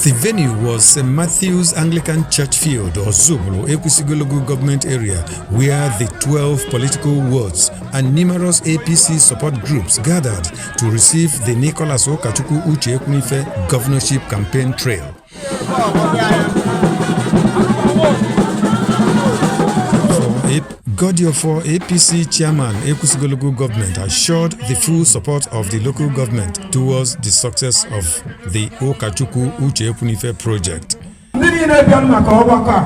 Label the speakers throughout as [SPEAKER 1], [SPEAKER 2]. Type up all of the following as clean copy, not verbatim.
[SPEAKER 1] The venue was St. Matthew's Anglican Church Field, Ozubulu, Ekwusigo Local Government Area, where the 12 political wards and numerous APC support groups gathered to receive the Nicholas Ukachukwu Uche Ekwunife governorship campaign trail. Godiofor, APC chairman, Ekwusigo Local Government, assured the full support of the local government towards the success of the Ukachukwu Uche Ekwunife project.
[SPEAKER 2] Ndị niile bịara maka ọgbakọ a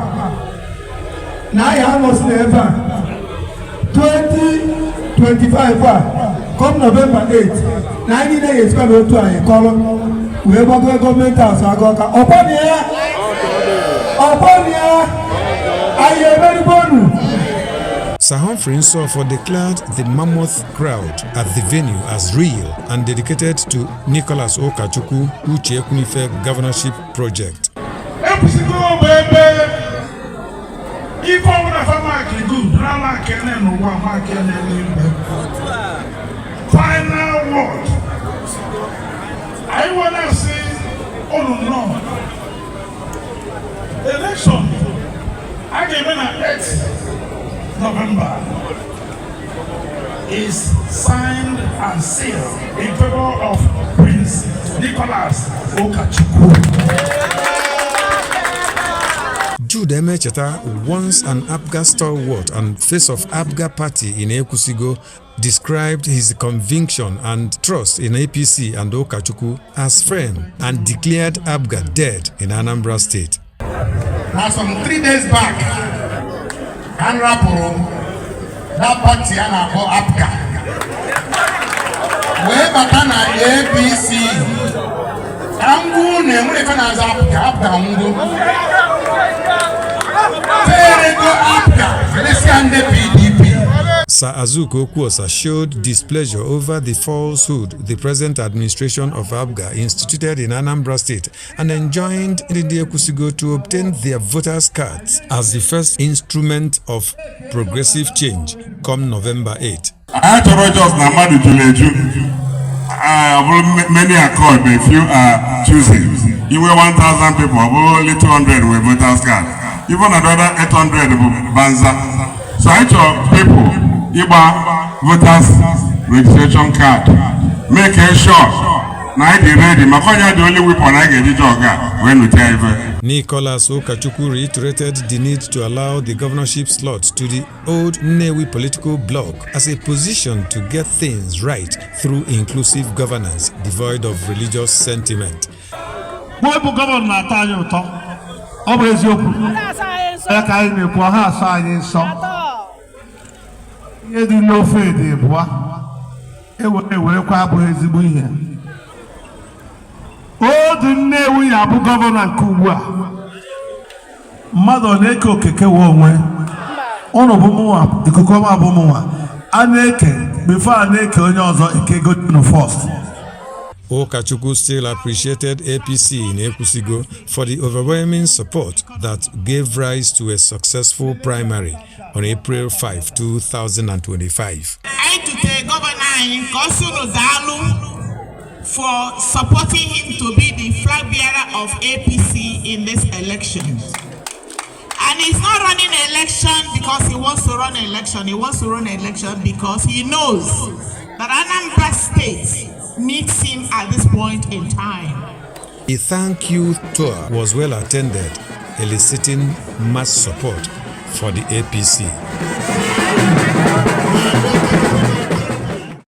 [SPEAKER 2] na ahịa anọsi n'ebe a 2025 a, come November 8, na anyị niile ga-esikwa n'otu anyị kọrọ wee gbago Government House Agu Awka. Ọkwa ya, ọkwa ya, anyị emerigonu.
[SPEAKER 1] Sir Humphrey Nsofo declared the mammoth crowd at the venue as real and dedicated to Nicholas Ukachukwu Uche Ekwunife governorship project.
[SPEAKER 3] Ekwusigo bụ ebe ife ọbụla fa mark good na mark ene n'ụwa, mark ene n'igwe. Final word, anyị nwere sị unu nnọọ. Election a ga-eme na 8 November is signed and sealed in favor of Prince Nicholas Ukachukwu.
[SPEAKER 1] Jude Emecheta, once an APGA stalwart and face of APGA party in Ekwusigo, described his conviction and trust in APC and Ukachukwu as firm and declared APGA dead in Anambra State.
[SPEAKER 4] Na some 3 days back ka m rapụrụ that party a na-akpọ APGA wee bata na APC. Ka m gwa unu, enwere ife na-aza APGA. APGA nwụgo, ferego APGA felesịa ndị PDP.
[SPEAKER 1] Sir Azuka Okwuosa showed displeasure over the falsehood the present administration of APGA instituted in Anambra State and enjoined Ndị Ekwusigo to obtain their voters' cards as the first instrument of progressive change come November 8.
[SPEAKER 5] Anyị chọrọ just na mmadụ juru eju. Ọ bụrụ many are called but few are choosing. Inwe 1000 people, ọ bụrụ only 200 were voters card, even another 800 bụ banza. So anyị chọrọ people ịgba voters registration card, make sure na anyị dị ready maka onye dị only weapon anyị ga-eji je ọga wee nụcha ife.
[SPEAKER 1] Nicholas Ukachukwu reiterated the need to allow the governorship slot to the old Nnewi political bloc as a position to get things right through inclusive governance devoid of religious sentiment.
[SPEAKER 6] Mụ ịbụ governor na-atọ anyị ụtọ. Ọ bụ eziokwu ya ka anyị na-ekwu, ọha asọ anyị nsọ. Ihe dị n'ofe dị bụa ewere ewerekwa abụghị ezigbo ihe. Odu Nnewi ya bụ governor nke ugbu a. Mmadụ ọ na-eke okeke wee onwe ụnụ bụ mụnwa, ikuku ọma bụ mụnwa a na-eke before a na-eke onye ọzọ eke gotinu first.
[SPEAKER 1] Ukachukwu still appreciated APC in Ekwusigo for the overwhelming support that gave rise to a successful primary on April 5, 2025.
[SPEAKER 7] Anyị tụtere governor anyị ka ọ sị unu daalụ for supporting him to be the flag bearer of APC in this election. And he's not running election because he wants to run election. He wants to run election because he knows that Anambra State needs him at this point in time.
[SPEAKER 1] The thank you tour was well attended, eliciting mass support for the APC.